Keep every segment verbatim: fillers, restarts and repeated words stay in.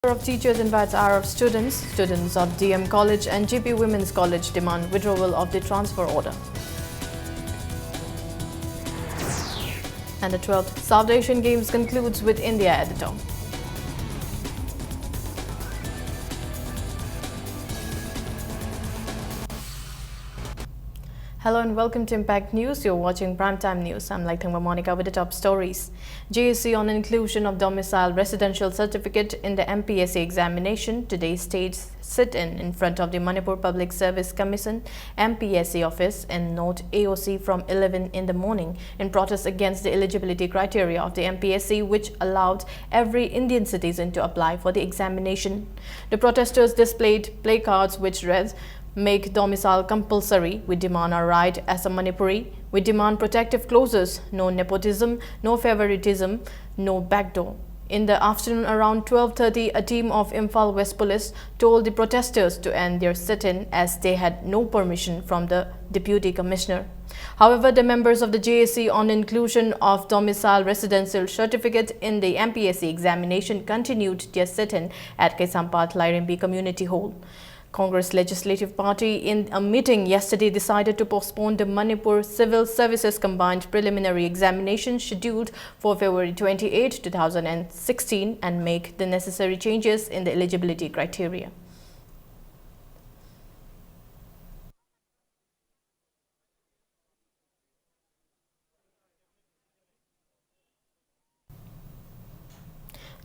of teachers invites hour of students. Students of D M College and G P Women's College demand withdrawal of the transfer order. And the twelfth South Asian Games concludes with India at the top. Hello and welcome to Impact News. You're watching Primetime News. I'm Laithangwa Monica with the top stories. J A C on inclusion of domicile residential certificate in the M P S C examination. Today, state sit-in in front of the Manipur Public Service Commission, M P S C office in North A O C from eleven in the morning in protest against the eligibility criteria of the M P S C, which allowed every Indian citizen to apply for the examination. The protesters displayed placards which read, "Make domicile compulsory. We demand our right as a Manipuri. We demand protective clauses, no nepotism, no favoritism, no backdoor." In the afternoon around twelve thirty, a team of Imphal West Police told the protesters to end their sit-in as they had no permission from the deputy commissioner. However, the members of the J A C on inclusion of domicile residential certificate in the M P S C examination continued their sit-in at Kaisampad Lairembi Community Hall. Congress Legislative Party in a meeting yesterday decided to postpone the Manipur Civil Services Combined Preliminary Examination scheduled for February twenty-eighth, two thousand sixteen, and make the necessary changes in the eligibility criteria.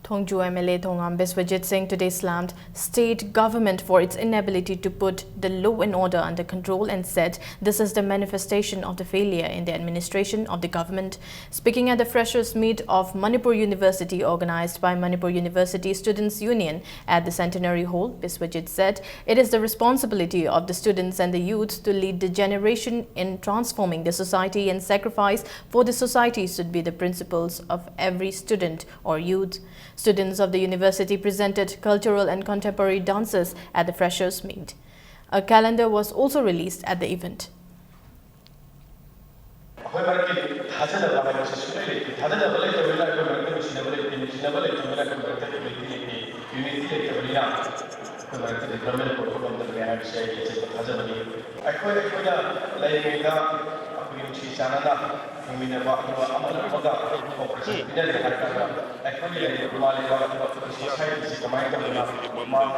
Thongju M L A Thongam Biswajit Singh today slammed state government for its inability to put the law and order under control and said this is the manifestation of the failure in the administration of the government. Speaking at the freshers' meet of Manipur University organized by Manipur University Students Union at the Centenary Hall, Biswajit said it is the responsibility of the students and the youth to lead the generation in transforming the society, and sacrifice for the society should be the principles of every student or youth. Students of the university presented cultural and contemporary dances at the freshers' meet. A calendar was also released at the event. ꯑꯩꯈꯣꯏ ꯃꯔꯛꯀꯤ ꯊꯥꯖꯅꯕ ꯍꯥꯏꯕꯁꯤ ꯁꯨꯡꯂꯩ ꯂꯩꯇꯦ꯫ ꯊꯥꯖꯅꯕ ꯂꯩꯇꯕꯅꯤꯅ ꯑꯩꯈꯣꯏ ꯃꯔꯛꯇ ꯅꯨꯡꯁꯤꯅꯕ ꯂꯩꯇꯦ, ꯅꯨꯡꯁꯤꯅꯕ ꯂꯩꯇꯕꯅꯤꯅ ꯑꯩꯈꯣꯏ ꯃꯔꯛꯇ unity ꯂꯩꯇꯦ, unity ꯂꯩꯇꯕꯅꯤꯅ ꯑꯩꯈꯣꯏ ꯃꯔꯛꯇ development ꯄꯨꯔꯛꯄ ꯉꯝꯗꯕꯅꯤ ꯍꯥꯏꯕꯁꯤ ꯑꯩꯒꯤ ꯑꯆꯦꯠꯄ ꯊꯥꯖꯕꯅꯤ꯫ ꯑꯩꯈꯣꯏ ꯑꯩꯈꯣꯏꯅ ꯂꯩꯔꯤꯉꯩꯗ ꯑꯩꯈꯣꯏꯒꯤ ꯅꯨꯡꯁꯤ ꯆꯥꯟꯅꯅ ꯍꯤꯡꯃꯤꯟꯅꯕ, ꯑꯗꯨꯒ ꯑꯃꯅ ꯑꯃꯒ cooperation ꯄꯤꯅꯔꯦ ꯍꯥꯏꯔꯀꯥꯟꯗ ꯑꯩꯈꯣꯏꯒꯤ ꯂꯩꯔꯤꯕ ꯏꯃꯥ ꯂꯩꯕꯥꯛ ꯑꯗꯨꯒ ꯑꯩꯈꯣꯏꯒꯤ society ꯁꯤ ꯀꯃꯥꯏꯅ ꯇꯧꯗꯅ ꯃꯥꯡ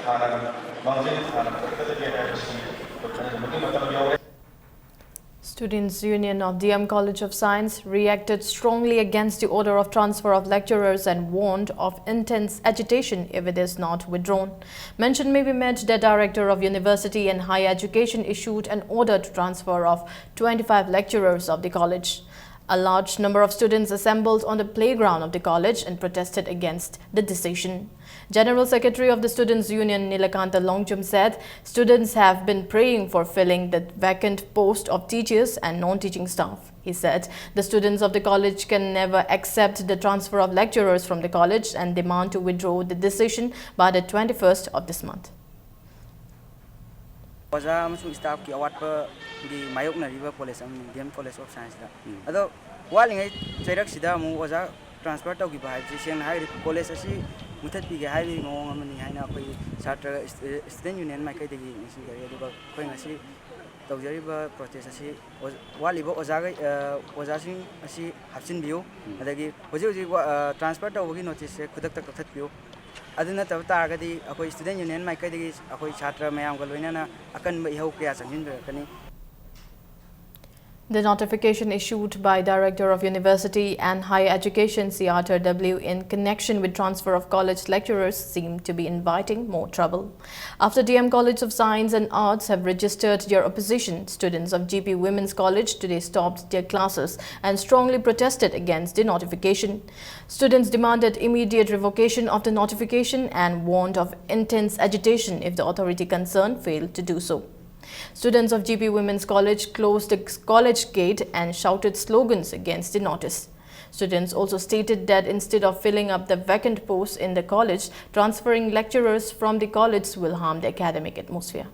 ꯊꯥꯅ, ꯃꯥꯡꯖꯤꯜ ꯊꯥꯅ ꯄꯨꯔꯛꯀꯗꯒꯦ ꯍꯥꯏꯕꯁꯤ ꯑꯩꯈꯣꯏ ꯈꯟꯅꯅꯕꯒꯤ ꯃꯇꯝ ꯌꯧꯔꯦ꯫ Students' Union of D M College of Science reacted strongly against the order of transfer of lecturers and warned of intense agitation if it is not withdrawn. Mention may be made that Director of University and Higher Education issued an order to transfer of twenty-five lecturers of the college. A large number of students assembled on the playground of the college and protested against the decision. General Secretary of the Students' Union, Nilakanta Longjum, said students have been praying for filling the vacant post of teachers and non-teaching staff. He said the students of the college can never accept the transfer of lecturers from the college and demand to withdraw the decision by the twenty-first of this month. ꯑꯣꯖꯥ ꯑꯃꯁꯨꯡ staffꯀꯤ ꯑꯋꯥꯠꯄꯒꯤ ꯃꯥꯌꯣꯛꯅꯔꯤꯕ college ꯑꯃꯅꯤ D M College of Scienceꯇ꯫ ꯑꯗꯣ ꯋꯥꯠꯂꯤꯉꯩ ꯆꯩꯔꯛꯁꯤꯗ ꯑꯃꯨꯛ ꯑꯣꯖꯥ transfer ꯇꯧꯈꯤꯕ ꯍꯥꯏꯕꯁꯤ ꯁꯦꯡꯅ ꯍꯥꯏꯔꯒꯗꯤ college ꯑꯁꯤ ꯃꯨꯊꯠꯄꯤꯒꯦ ꯍꯥꯏꯕꯒꯤ ꯃꯑꯣꯡ ꯑꯃꯅꯤ ꯍꯥꯏꯅ ꯑꯩꯈꯣꯏ ꯁꯥꯇ꯭ꯔ student union ꯃꯥꯏꯀꯩꯗꯒꯤ ꯅꯤꯡꯁꯤꯡꯖꯔꯤ꯫ ꯑꯗꯨꯒ ꯑꯩꯈꯣꯏ ꯉꯁꯤ ꯇꯧꯖꯔꯤꯕ protest ꯑꯁꯤ ꯑꯣꯖ-, ꯋꯥꯠꯂꯤꯕ ꯑꯣꯖꯥꯈꯩ, ꯑ, ꯑꯣꯖꯥꯁꯤꯡ ꯑꯁꯤ ꯍꯥꯞꯆꯤꯟꯕꯤꯌꯨ꯫ ꯑꯗꯒꯤ ꯍꯧꯖꯤꯛ ꯍꯧꯖꯤꯛ ꯋꯥ-, ꯑ, transfer ꯇꯧꯕꯒꯤ noticeꯁꯦ ꯈꯨꯗꯛꯇ ꯀꯛꯊꯠꯄꯤꯌꯨ꯫ ꯑꯗꯨ ꯅꯠꯇꯕ ꯇꯥꯔꯒꯗꯤ ꯑꯩꯈꯣꯏ student union ꯃꯥꯏꯀꯩꯗꯒꯤ ꯑꯩꯈꯣꯏ ꯁꯥꯇ꯭ꯔ ꯃꯌꯥꯝꯒ ꯂꯣꯏꯅꯅ ꯑꯀꯟꯕ ꯏꯍꯧ ꯀꯌꯥ ꯆꯪꯁꯤꯟꯕꯤꯔꯛꯀꯅꯤ꯫ The notification issued by Director of University and Higher Education, C R W, in connection with transfer of college lecturers seemed to be inviting more trouble. After D M College of Science and Arts have registered their opposition, students of G P Women's College today stopped their classes and strongly protested against the notification. Students demanded immediate revocation of the notification and warned of intense agitation if the authority concerned failed to do so. Students of G P Women's College closed the college gate and shouted slogans against the notice. Students also stated that instead of filling up the vacant posts in the college, transferring lecturers from the college will harm the academic atmosphere.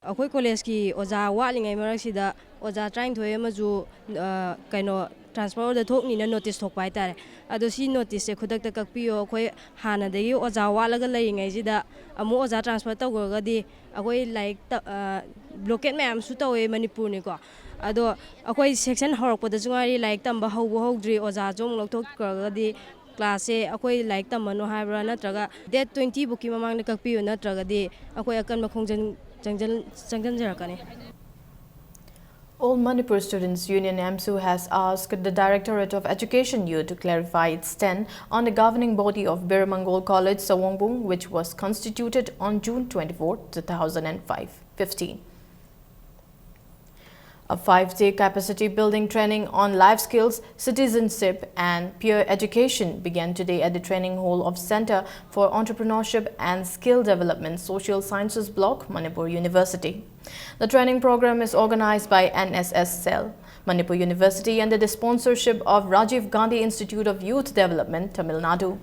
ꯑꯩꯈꯣꯏ collegeꯀꯤ ꯑꯣꯖꯥ ꯋꯥꯠꯂꯤꯉꯩ ꯃꯔꯛꯁꯤꯗ ꯑꯣꯖꯥ ꯇꯔꯥꯅꯤꯊꯣꯏ ꯑꯃꯁꯨ, ꯑ, ꯀꯩꯅꯣ, Transfer order ꯊꯣꯛꯅꯤꯅ notice ꯊꯣꯛꯄ ꯍꯥꯏꯇꯥꯔꯦ꯫ ꯑꯗꯣ ꯁꯤ noticeꯁꯦ ꯈꯨꯗꯛꯇ ꯀꯛꯄꯤꯌꯣ꯫ ꯑꯩꯈꯣꯏ ꯍꯥꯟꯅꯗꯒꯤ ꯑꯣꯖꯥ ꯋꯥꯠꯂꯒ ꯂꯩꯔꯤꯉꯩꯁꯤꯗ ꯑꯃꯨꯛ ꯑꯣꯖꯥ transfer ꯇꯧꯈ꯭ꯔꯒꯗꯤ ꯑꯩꯈꯣꯏ ꯂꯥꯏꯔꯤꯛ ꯇ-, ꯑ, blockade ꯃꯌꯥꯝꯁꯨ ꯇꯧꯋꯦ ꯃꯅꯤꯄꯨꯔꯅꯤꯀꯣ꯫ ꯑꯗꯣ ꯑꯩꯈꯣꯏ section ꯍꯧꯔꯛꯄꯗꯁꯨ ꯉꯥꯏꯔꯤ, ꯂꯥꯏꯔꯤꯛ ꯇꯝꯕ ꯍꯧꯕ ꯍꯧꯗ꯭ꯔꯤ꯫ ꯑꯣꯖꯥꯁꯨ ꯑꯃꯨꯛ ꯂꯧꯊꯣꯛꯈ꯭ꯔꯒꯗꯤ classꯁꯦ ꯑꯩꯈꯣꯏ ꯂꯥꯏꯔꯤꯛ ꯇꯝꯃꯅꯨ ꯍꯥꯏꯕ꯭ꯔꯥ, ꯅꯠꯇ꯭ꯔꯒ date twenty ꯐꯥꯎꯀꯤ ꯃꯃꯥꯡꯗ ꯀꯛꯄꯤꯌꯨ, ꯅꯠꯇ꯭ꯔꯒꯗꯤ ꯑꯩꯈꯣꯏ ꯑꯀꯟꯕ ꯈꯣꯡꯖꯪ ꯆꯪꯖꯟ-, ꯆꯪꯖꯟꯖꯔꯛꯀꯅꯤ꯫ All Manipur Students Union, AMSU, has asked the Directorate of Education, U, to clarify its stand on the governing body of Bir Mangol College, Sawongbung, which was constituted on June twenty-fourth, two thousand and five, fifteen. A five-day capacity building training on life skills, citizenship, and peer education began today at the training hall of Center for Entrepreneurship and Skill Development, Social Sciences Block, Manipur University. The training program is organized by N S S Cell, Manipur University, under the sponsorship of Rajiv Gandhi Institute of Youth Development, Tamil Nadu.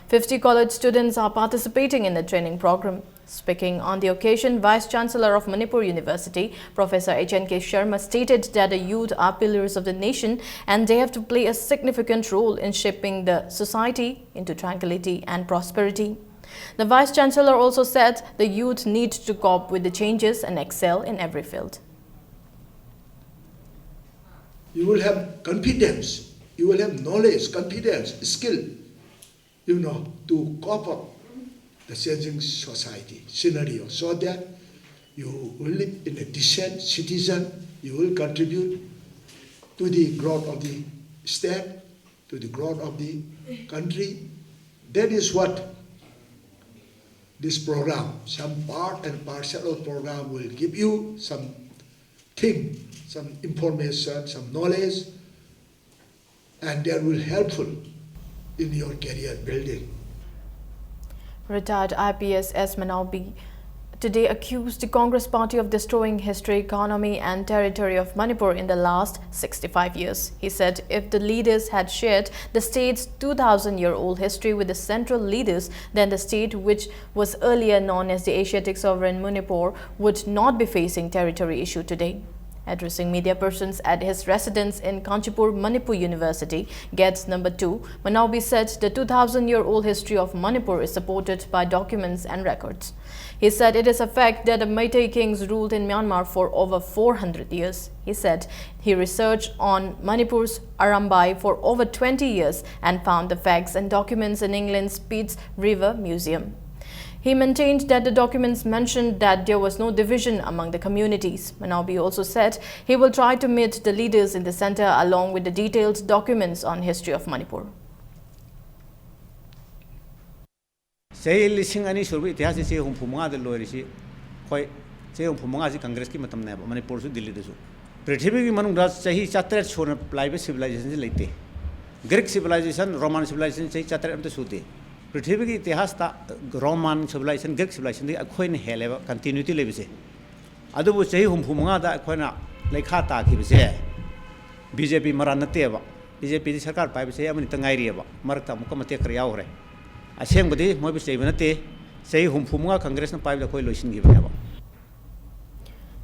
Fifty college students are participating in the training program. Speaking on the occasion, Vice Chancellor of Manipur University, Professor H N K Sharma, stated that the youth are pillars of the nation and they have to play a significant role in shaping the society into tranquility and prosperity. The Vice Chancellor also said the youth need to cope with the changes and excel in every field. You will have confidence, you will have knowledge, confidence, skill, you know, to cope up the changing society scenario, so that you will live in a decent citizen, you will contribute to the growth of the state, to the growth of the country. That is what this program, some part and parcel of program, will give you some thing, some information, some knowledge, and that will helpful in your career building. Retired I P S S Manaobi today accused the Congress party of destroying history, economy, and territory of Manipur in the last sixty-five years. He said if the leaders had shared the state's two thousand year old history with the central leaders, then the state, which was earlier known as the Asiatic Sovereign Manipur, would not be facing territory issue today. Addressing media persons at his residence in Kanchipur Manipur University, Gate number two, Manaobi said the two thousand year old history of Manipur is supported by documents and records. He said it is a fact that the Meitei kings ruled in Myanmar for over four hundred years. He said he researched on Manipur's Arambai for over twenty years and found the facts and documents in England's Peace River Museum. He maintained that the documents mentioned that there was no division among the communities. Manaobi also said he will try to meet the leaders in the center along with the detailed documents on history of Manipur. ꯆꯍꯤ ꯂꯤꯁꯤꯡ ꯑꯅꯤ ꯁꯨꯔꯕ ꯏꯇꯤꯍꯥꯁꯁꯤ ꯆꯍꯤ ꯍꯨꯝꯐꯨ ꯃꯉꯥꯗ ꯂꯣꯏꯔꯤꯁꯤ꯫ ꯑꯩꯈꯣꯏ ꯆꯍꯤ ꯍꯨꯝꯐꯨ ꯃꯉꯥꯁꯤ ꯀꯪꯒ꯭ꯔꯦꯁꯀꯤ ꯃꯇꯝꯅꯦꯕ, ꯃꯅꯤꯄꯨꯔꯁꯨ ꯗꯤꯜꯂꯤꯗꯁꯨ꯫ ꯄ꯭ꯔꯤꯊꯤꯕꯤꯒꯤ ꯃꯅꯨꯡꯗ ꯆꯍꯤ ꯆꯥꯇꯔꯦꯠ ꯁꯨꯅ ꯂꯥꯛꯏꯕ ꯁꯤꯚꯤꯂꯥꯏꯖꯦꯁꯟꯁꯤ ꯂꯩꯇꯦ꯫ ꯒ꯭ꯔꯤꯛ ꯁꯤꯚꯤꯂꯥꯏꯖꯦꯁꯟ, ꯔꯣꯃꯥꯟ ꯁꯤꯚꯤꯂꯥꯏꯖꯦꯁꯟ ꯆꯍꯤ ꯆꯥꯇꯔꯦꯠ ꯑꯝꯇ ꯁꯨꯗꯦ꯫ ꯄ꯭ꯔꯤꯊꯤꯕꯤꯒꯤ ꯏꯇꯤꯍꯥꯁꯇ ꯔꯣꯃꯥꯟ ꯁꯤꯚꯤꯂꯥꯏꯖꯦꯁꯟ, ꯒ꯭ꯔꯤꯛ ꯁꯤꯚꯤꯂꯥꯏꯖꯦꯁꯟꯗꯒꯤ ꯑꯩꯈꯣꯏꯅ ꯍꯦꯜꯂꯦꯕ ꯀꯟꯇꯤꯅ꯭ꯌꯨꯇꯤ ꯂꯩꯕꯁꯦ꯫ ꯑꯗꯨꯕꯨ ꯆꯍꯤ ꯍꯨꯝꯐꯨ ꯃꯉꯥꯗ ꯑꯩꯈꯣꯏꯅ ꯂꯩꯈꯥ ꯇꯥꯈꯤꯕꯁꯦ ꯕꯤ ꯖꯦ ꯄꯤ ꯃꯔꯥ ꯅꯠꯇꯦꯕ꯫ ꯕꯤ ꯖꯦ ꯄꯤꯗꯤ ꯁꯔꯀꯥꯔ ꯄꯥꯏꯕ ꯆꯍꯤ ꯑꯃꯅꯤꯇ ꯉꯥꯏꯔꯤꯑꯕ, ꯃꯔꯛꯇ ꯑꯃꯨꯛꯀ ꯃꯇꯦꯛ ꯈꯔ ꯌꯥꯎꯈ꯭ꯔꯦ꯫ ꯑꯁꯦꯡꯕꯗꯤ ꯃꯣꯏꯕꯨ ꯆꯩꯕ ꯅꯠꯇꯦ꯫ ꯆꯍꯤ ꯍꯨꯝꯐꯨ ꯃꯉꯥ ꯀꯪꯒ꯭ꯔꯦꯁꯅ ꯄꯥꯏꯕꯗ ꯑꯩꯈꯣꯏ ꯂꯣꯏꯁꯤꯟꯈꯤꯕꯅꯦꯕ꯫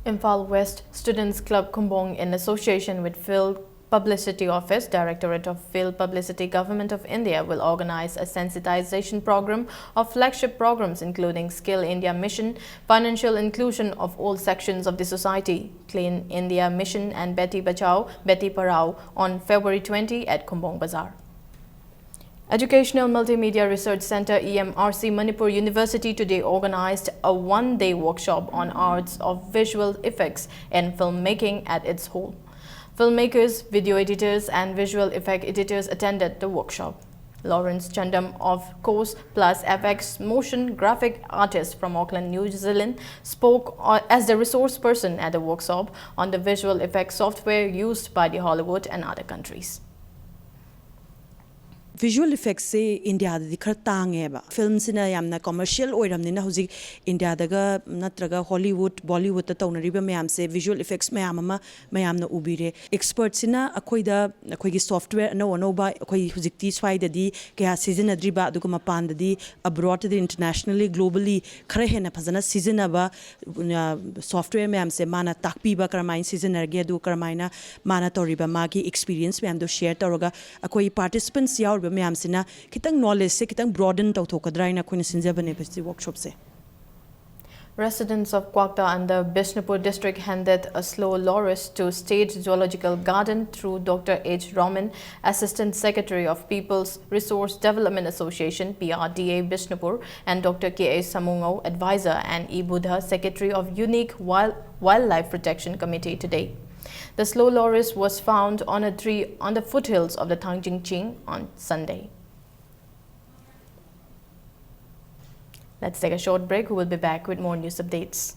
Imphal West Students Club Khumbong, in association with Field Publicity Office, Directorate of Field Publicity, Government of India, will organize a sensitization program of flagship programs including Skill India Mission, financial inclusion of all sections of the society, Clean India Mission, and Beti Bachao, Beti Padhao on February twenty at Khumbong Bazar. Educational Multimedia Research Center, E M R C, Manipur University today organized a one-day workshop on arts of visual effects and filmmaking at its hall. Filmmakers, video editors, and visual effect editors attended the workshop. Lawrence Chandam of Course Plus F X, motion graphic artist from Auckland, New Zealand, spoke, uh, as the resource person at the workshop on the visual effects software used by the Hollywood and other countries. Visual effects ꯁꯦ ꯏꯟꯗꯤꯌꯥꯗꯗꯤ ꯈꯔ ꯇꯥꯡꯉꯦꯕ꯫ Film ꯁꯤꯅ ꯌꯥꯝꯅ commercial ꯑꯣꯏꯔꯕꯅꯤꯅ, ꯍꯧꯖꯤꯛ ꯏꯟꯗꯤꯌꯥꯗꯒ ꯅꯠꯇ꯭ꯔꯒ Hollywood, Bollywood ꯇ ꯇꯧꯅꯔꯤꯕ ꯃꯌꯥꯝꯁꯦ visual effects ꯃꯌꯥꯝ ꯑꯃ ꯃꯌꯥꯝꯅ ꯎꯕꯤꯔꯦ꯫ Expert ꯁꯤꯅ ꯑꯩꯈꯣꯏꯗ, ꯑꯩꯈꯣꯏꯒꯤ software ꯑꯅꯧ ꯑꯅꯧꯕ, ꯑꯩꯈꯣꯏ ꯍꯧꯖꯤꯛꯇꯤ ꯁ꯭ꯋꯥꯏꯗꯗꯤ ꯀꯌꯥ ꯁꯤꯖꯤꯟꯅꯗ꯭ꯔꯤꯕ, ꯑꯗꯨꯒ ꯃꯄꯥꯟꯗꯗꯤ, abroad ꯇꯗꯤ, internationally, globally ꯈꯔ ꯍꯦꯟꯅ ꯐꯖꯅ ꯁꯤꯖꯤꯟꯅꯕ, ꯑ, software ꯃꯌꯥꯝꯁꯦ ꯃꯥꯅ ꯇꯥꯛꯄꯤꯕ, ꯀꯔꯝꯍꯥꯏꯅ ꯁꯤꯖꯤꯟꯅꯔꯒꯦ, ꯑꯗꯨ ꯀꯔꯝꯍꯥꯏꯅ ꯃꯥꯅ ꯇꯧꯔꯤꯕ, ꯃꯥꯒꯤ experience ꯃꯌꯥꯝꯗꯣ share ꯇꯧꯔꯒ, ꯑꯩꯈꯣꯏ participants ꯌꯥꯎꯔꯤꯕ ꯃꯌꯥꯝꯁꯤꯅ ꯈꯤꯇꯪ knowledge ꯁꯦ ꯈꯤꯇꯪ broaden ꯇꯧꯊꯣꯛꯀꯗ꯭ꯔꯥ ꯍꯥꯏꯅ ꯑꯩꯈꯣꯏꯅ ꯁꯤꯟꯖꯕꯅꯦꯕ ꯁꯤ workshop say. Residents of Kwakta under Bishnupur district handed a slow loris to State Zoological Garden through Doctor H Roman, Assistant Secretary of People's Resource Development Association, P R D A, Bishnupur, and Doctor K A Samungao, Advisor, and E Buddha, Secretary of Unique Wild Wildlife Protection Committee, today. The slow loris was found on a tree on the foothills of the Thangjing Ching on Sunday. Let's take a short break. We will be back with more news updates.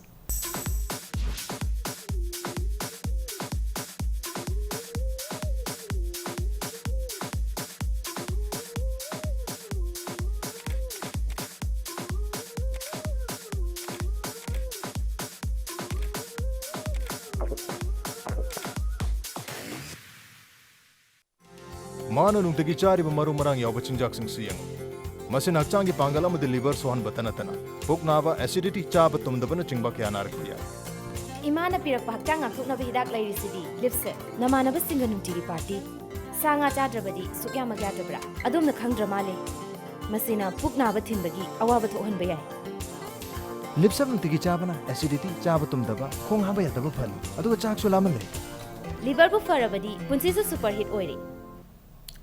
ꯃꯥꯅ ꯅꯨꯡꯇꯤꯒꯤ ꯆꯥꯔꯤꯕ ꯃꯔꯨ ꯃꯔꯥꯡ ꯌꯥꯎꯕ ꯆꯤꯟꯖꯥꯛꯁꯤꯡꯁꯤ ꯌꯦꯡꯉꯨ꯫ ꯃꯁꯤꯅ ꯍꯛꯆꯥꯡꯒꯤ ꯄꯥꯡꯒꯜ ꯑꯃꯗꯤ liver ꯁꯣꯛꯍꯟꯕꯇ ꯅꯠꯇꯅ, ꯄꯨꯛ ꯅꯥꯕ, acidity, ꯆꯥꯕ ꯇꯨꯝꯗꯕꯅꯆꯤꯡꯕ ꯀꯌꯥ ꯅꯥꯔꯛꯄ ꯌꯥꯏ꯫ ꯏꯃꯥꯅ ꯄꯤꯔꯛꯄ ꯍꯛꯆꯥꯡ ꯉꯥꯛꯊꯣꯛꯅꯕ ꯍꯤꯗꯥꯛ ꯂꯩꯔꯤꯁꯤꯗꯤ꯫ Lipset, ꯅꯃꯥꯟꯅꯕꯁꯤꯡꯒ ꯅꯨꯡꯇꯤꯒꯤ party꯫ ꯁꯥ ꯉꯥ ꯆꯥꯗ꯭ꯔꯕꯗꯤ ꯁꯨꯛꯌꯥꯃꯛ ꯌꯥꯗ꯭ꯔꯕ꯭ꯔꯥ? ꯑꯗꯣꯝꯅ ꯈꯪꯗ꯭ꯔ ꯃꯥꯜꯂꯦ꯫ ꯃꯁꯤꯅ ꯄꯨꯛ ꯅꯥꯕ ꯊꯤꯟꯕꯒꯤ ꯑꯋꯥꯕ ꯊꯣꯛꯍꯟꯕ ꯌꯥꯏ꯫ Lipset ꯅꯨꯡꯇꯤꯒꯤ ꯆꯥꯕꯅ acidity, ꯆꯥꯕ ꯇꯨꯝꯗꯕ, ꯈꯣꯡ ꯍꯥꯝꯕ ꯌꯥꯗꯕ ꯐꯍꯜꯂꯤ, ꯑꯗꯨꯒ ꯆꯥꯛꯁꯨ ꯂꯥꯝꯍꯜꯂꯦ꯫ Liver ꯕꯨ ꯐꯔꯕꯗꯤ ꯄꯨꯟꯁꯤꯁꯨ superhit ꯑꯣꯏꯔꯦ꯫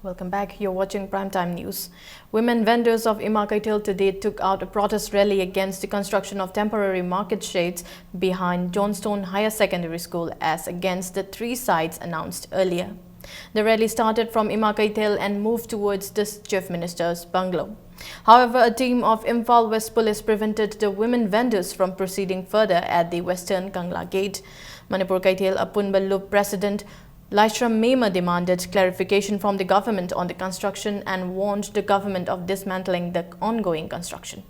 Welcome back. You're watching Prime Time News. Women vendors of Ima Keithel today took out a protest rally against the construction of temporary market shades behind Johnstone Higher Secondary School, as against the three sites announced earlier. The rally started from Ima Keithel and moved towards the Chief Minister's bungalow. However, a team of Imphal West Police prevented the women vendors from proceeding further at the Western Kangla Gate. Manipur Keithel Apunba Lup President Laishram Meema demanded clarification from the government on the construction and warned the government of dismantling the ongoing construction.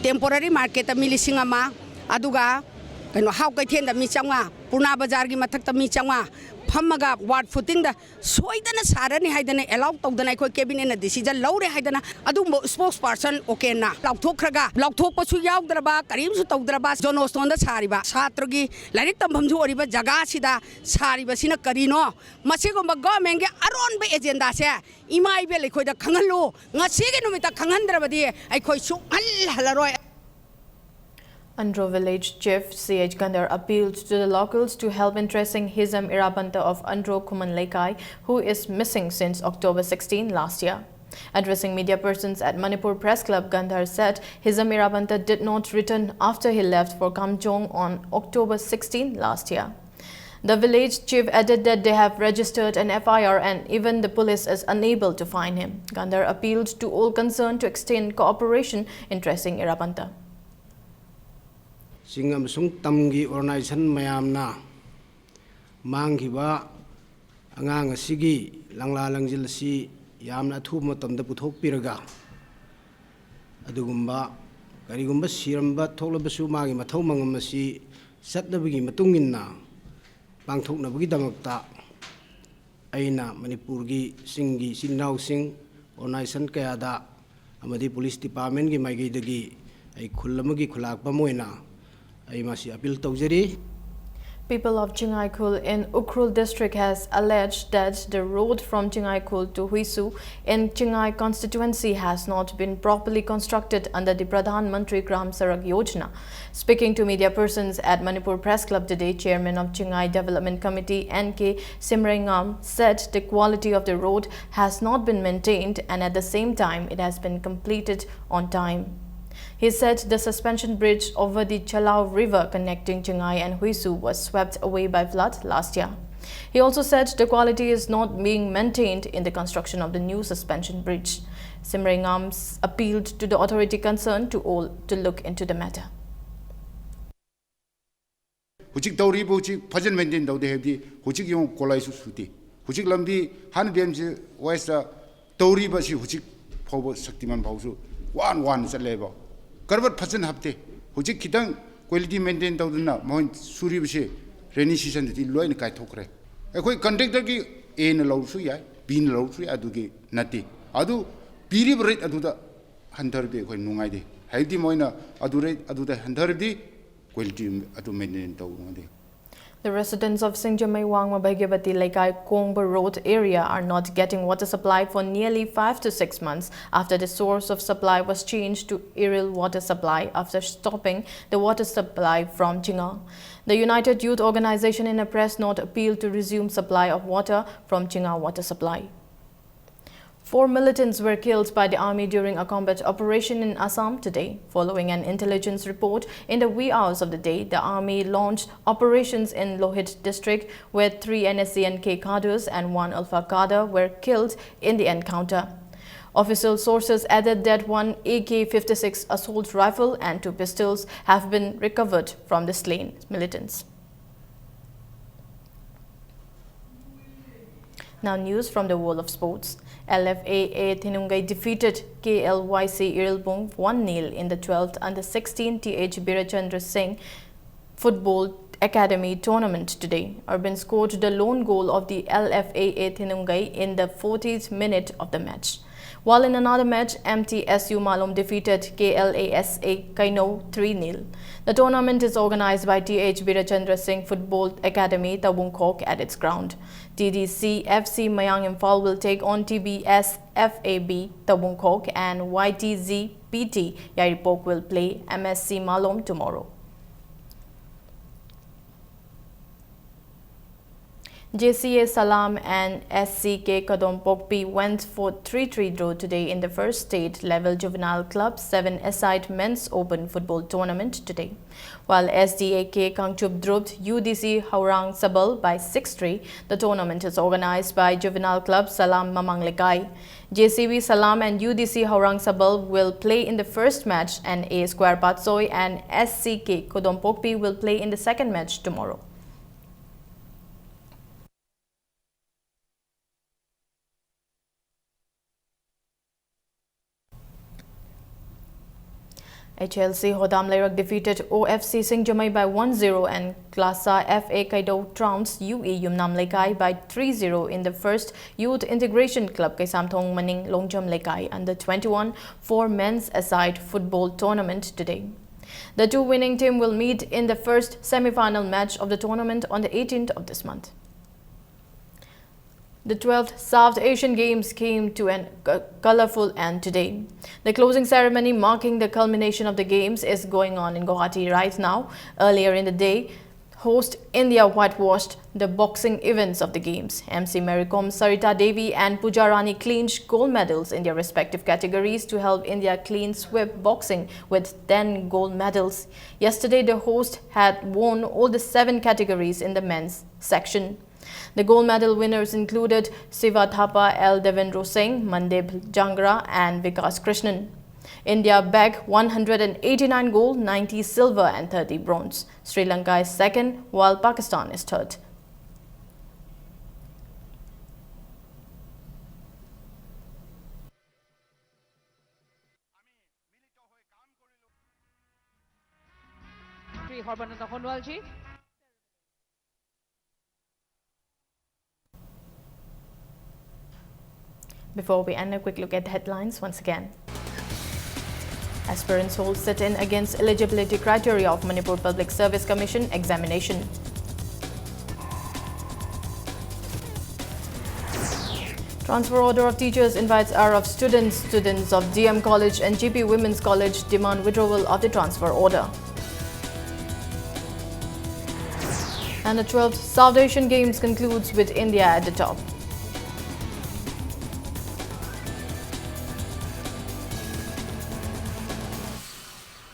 Temporary marketꯇ ꯃꯤ ꯂꯤꯁꯤꯡ ꯑꯃ, ꯑꯗꯨꯒ ꯀꯩꯅꯣ, ꯍꯥꯎ ꯀꯩꯊꯦꯜꯗ ꯃꯤ ꯆꯥꯝꯃꯉꯥ, ꯄꯨꯔꯅꯥ ꯕꯖꯥꯔꯒꯤ ꯃꯊꯛꯇ ꯃꯤ ꯆꯥꯝꯃꯉꯥ ꯐꯝꯃꯒ ward footingꯗ ꯁꯣꯏꯗꯅ ꯁꯥꯔꯅꯤ ꯍꯥꯏꯗꯅ allow ꯇꯧꯗꯅ ꯑꯩꯈꯣꯏ cabinetꯅ decision ꯂꯧꯔꯦ ꯍꯥꯏꯗꯅ ꯑꯗꯨꯒꯨꯝꯕ spokesperson ꯑꯣꯀꯦꯟꯅ ꯂꯥꯎꯊꯣꯛꯈ꯭ꯔꯒ, ꯂꯥꯎꯊꯣꯛꯄꯁꯨ ꯌꯥꯎꯗ꯭ꯔꯕ, ꯀꯔꯤꯝꯁꯨ ꯇꯧꯗ꯭ꯔꯕ, John Ostonꯗ ꯁꯥꯔꯤꯕ ꯁꯥꯇ꯭ꯔꯒꯤ ꯂꯥꯏꯔꯤꯛ ꯇꯝꯐꯝꯁꯨ ꯑꯣꯏꯔꯤꯕ ꯖꯒꯥꯁꯤꯗ ꯁꯥꯔꯤꯕꯁꯤꯅ ꯀꯔꯤꯅꯣ? ꯃꯁꯤꯒꯨꯝꯕ governmentꯀꯤ ꯑꯔꯣꯟꯕ agendaꯁꯦ ꯏꯃꯥ ꯏꯕꯦꯜ ꯑꯩꯈꯣꯏꯗ ꯈꯪꯍꯜꯂꯨ꯫ ꯉꯁꯤꯒꯤ ꯅꯨꯃꯤꯠꯇ ꯈꯪꯍꯟꯗ꯭ꯔꯕꯗꯤ ꯑꯩꯈꯣꯏ ꯁꯨꯡꯍꯜ ꯍꯜꯂꯔꯣꯏ꯫ Andro village chief C H Gandhar appealed to the locals to help in tracing Hizam Irabanta of Andro Khuman Leikai, who is missing since October sixteen last year. Addressing media persons at Manipur Press Club, Gandhar said Hizam Irabanta did not return after he left for Kamjong on October sixteen last year. The village chief added that they have registered an F I R and even the police is unable to find him. Gandhar appealed to all concerned to extend cooperation in tracing Irabanta. ꯆꯤꯡ ꯑꯃꯁꯨꯡ ꯇꯝꯒꯤ organization ꯃꯌꯥꯝꯅ ꯃꯥꯡꯈꯤꯕ ꯑꯉꯥꯡ ꯑꯁꯤꯒꯤ ꯂꯪꯂꯥ ꯂꯪꯖꯤꯜ ꯑꯁꯤ ꯌꯥꯝꯅ ꯑꯊꯨꯕ ꯃꯇꯝꯗ ꯄꯨꯊꯣꯛꯄꯤꯔꯒ, ꯑꯗꯨꯒꯨꯝꯕ ꯀꯔꯤꯒꯨꯝꯕ ꯁꯤꯔꯝꯕ ꯊꯣꯛꯂꯕꯁꯨ ꯃꯥꯒꯤ ꯃꯊꯧ ꯃꯉꯝ ꯑꯁꯤ ꯆꯠꯅꯕꯒꯤ ꯃꯇꯨꯡ ꯏꯟꯅ ꯄꯥꯡꯊꯣꯛꯅꯕꯒꯤꯗꯃꯛꯇ ꯑꯩꯅ ꯃꯅꯤꯄꯨꯔꯒꯤ ꯆꯤꯡꯒꯤ ꯏꯆꯤꯟ ꯏꯅꯥꯎꯁꯤꯡ, organization ꯀꯌꯥꯗ ꯑꯃꯗꯤ police departmentꯀꯤ ꯃꯥꯏꯀꯩꯗꯒꯤ ꯑꯩ ꯈꯨꯜ ꯑꯃꯒꯤ ꯈꯨꯜꯂꯥꯛꯄ ꯑꯃ ꯑꯣꯏꯅ ꯑꯩ ꯃꯁꯤ appeal ꯇꯧꯖꯔꯤ꯫ People of Chingaikul in Ukhrul district has alleged that the road from Chingaikul to Huisu in Chingai constituency has not been properly constructed under the Pradhan Mantri Gram Sadak Yojana. Speaking to media persons at Manipur Press Club today, Chairman of Chingai Development Committee N K Simreingam said the quality of the road has not been maintained and at the same time it has been completed on time. He said the suspension bridge over the Chalau River connecting Chingai and Huisu was swept away by flood last year. He also said the quality is not being maintained in the construction of the new suspension bridge. Simreingam appealed to the authority concerned to all to look into the matter. ꯍꯧꯖꯤꯛ ꯇꯧꯔꯤꯕ ꯍꯧꯖꯤꯛ ꯐꯖꯅ maintain ꯇꯧꯗꯦ ꯍꯥꯏꯕꯗꯤ ꯍꯧꯖꯤꯛ ꯌꯦꯡꯉꯨ ꯀꯣꯂꯥꯏꯁꯨ ꯁꯨꯗꯦ꯫ ꯍꯧꯖꯤꯛ ꯂꯝꯕꯤ ꯍꯥꯟꯅ ꯕꯤ ꯑꯦꯝ ꯁꯤ ꯋꯦꯁꯇ ꯇꯧꯔꯤꯕ ꯑꯁꯤ ꯍꯧꯖꯤꯛ ꯐꯥꯎꯕ ꯁꯛꯇꯤꯃꯥꯟ ꯐꯥꯎꯁꯨ ꯋꯥꯅ ꯋꯥꯅ ꯆꯠꯂꯦꯕ꯫ ꯀꯔꯕꯠ ꯐꯖꯅ ꯍꯥꯞꯇꯦ꯫ ꯍꯧꯖꯤꯛ ꯈꯤꯇꯪ ꯀ꯭ꯋꯥꯂꯤꯇꯤ ꯃꯦꯟꯇꯦꯟ ꯇꯧꯗꯅ ꯃꯣꯏ ꯁꯨꯔꯤꯕꯁꯦ ꯔꯦꯅꯤ ꯁꯤꯖꯟꯗꯗꯤ ꯂꯣꯏꯅ ꯀꯥꯏꯊꯣꯛꯈ꯭ꯔꯦ꯫ ꯑꯩꯈꯣꯏ ꯀꯟꯇ꯭ꯔꯦꯛꯇꯔꯒꯤ ꯑꯦꯅ ꯂꯧꯔꯁꯨ ꯌꯥꯏ, ꯕꯤꯅ ꯂꯧꯔꯁꯨ ꯌꯥꯏ, ꯑꯗꯨꯒꯤ ꯅꯠꯇꯦ꯫ ꯑꯗꯨ ꯄꯤꯔꯤꯕ ꯔꯦꯠ ꯑꯗꯨꯗ ꯍꯟꯊꯔꯗꯤ ꯑꯩꯈꯣꯏ ꯅꯨꯡꯉꯥꯏꯇꯦ꯫ ꯍꯥꯏꯕꯗꯤ ꯃꯣꯏꯅ ꯑꯗꯨ ꯔꯦꯠ ꯑꯗꯨꯗ ꯍꯟꯊꯔꯗꯤ ꯀ꯭ꯋꯥꯂꯤꯇꯤ ꯑꯗꯨ ꯃꯦꯟꯇꯦꯟ ꯇꯧꯕ ꯉꯝꯗꯦ꯫ The residents of Singjamei Wangma Bhagavati Leikai Kongba Road area are not getting water supply for nearly five to six months after the source of supply was changed to Iril water supply after stopping the water supply from Chinga. The United Youth Organization in a press note appealed to resume supply of water from Chinga water supply. Four militants were killed by the army during a combat operation in Assam today. Following an intelligence report, in the wee hours of the day, the army launched operations in Lohit district, where three N S C N K cadres and one Ulfa cadre were killed in the encounter. Official sources added that one A K fifty-six assault rifle and two pistols have been recovered from the slain militants. Now news from the world of sports. L F A A Thinungai defeated K L Y C Irilbung one nil in the twelfth under sixteen T H Birachandra Singh Football Academy tournament today. Urban scored the lone goal of the L F A A Thinungai in the fortieth minute of the match. While in another match, M T S U Malom defeated K L A S A Kaino three nil. The tournament is organized by T H Birachandra Singh Football Academy, Tabungkhok at its ground. T D C F C Mayang Imphal will take on T B S F A B Tabungkhok and Y T Z P T Yairipok will play M S C Malom tomorrow. J C A Salam and S C K Kodompokpi went for three three draw today in the first state level juvenile club seven-a-side men's open football tournament today. While S D A K Kangchup dropped U D C Haurang Sabal by six three, the tournament is organized by juvenile club Salam Mamang Lekai. J C B Salam and U D C Haurang Sabal will play in the first match, and A Square Patsoi and S C K Kodompokpi will play in the second match tomorrow. H L C Hodam Leirak defeated O F C Singjamei by one zero and Klasa F A Kaido trounced U E Yumnam Leikai by three zero in the first Youth Integration Club Kaisamthong Maning Longjam Leikai under twenty-one four men's aside football tournament today. The two winning team will meet in the first semi-final match of the tournament on the eighteenth of this month. The twelfth South Asian Games came to an co- colorful end today. The closing ceremony marking the culmination of the Games is going on in Guwahati right now. Earlier in the day, host India whitewashed the boxing events of the Games. M C Mary Kom, Sarita Devi, and Pooja Rani clinched gold medals in their respective categories to help India clean sweep boxing with ten gold medals. Yesterday, the host had won all the seven categories in the men's section. The gold medal winners included Siva Thapa, L Devendra Singh, Mandip Jangra, and Vikas Krishnan. India bagged one hundred eighty-nine gold, ninety silver, and thirty bronze. Sri Lanka is second, while Pakistan is third. Shri Sarbananda সোণোৱালজী। Before we end, a quick look at the headlines once again. Aspirants hold sit-in against eligibility criteria of Manipur Public Service Commission examination. Transfer order of teachers invites R F students. Students of D M College and G P Women's College demand withdrawal of the transfer order. And the twelfth South Asian Games concludes with India at the top.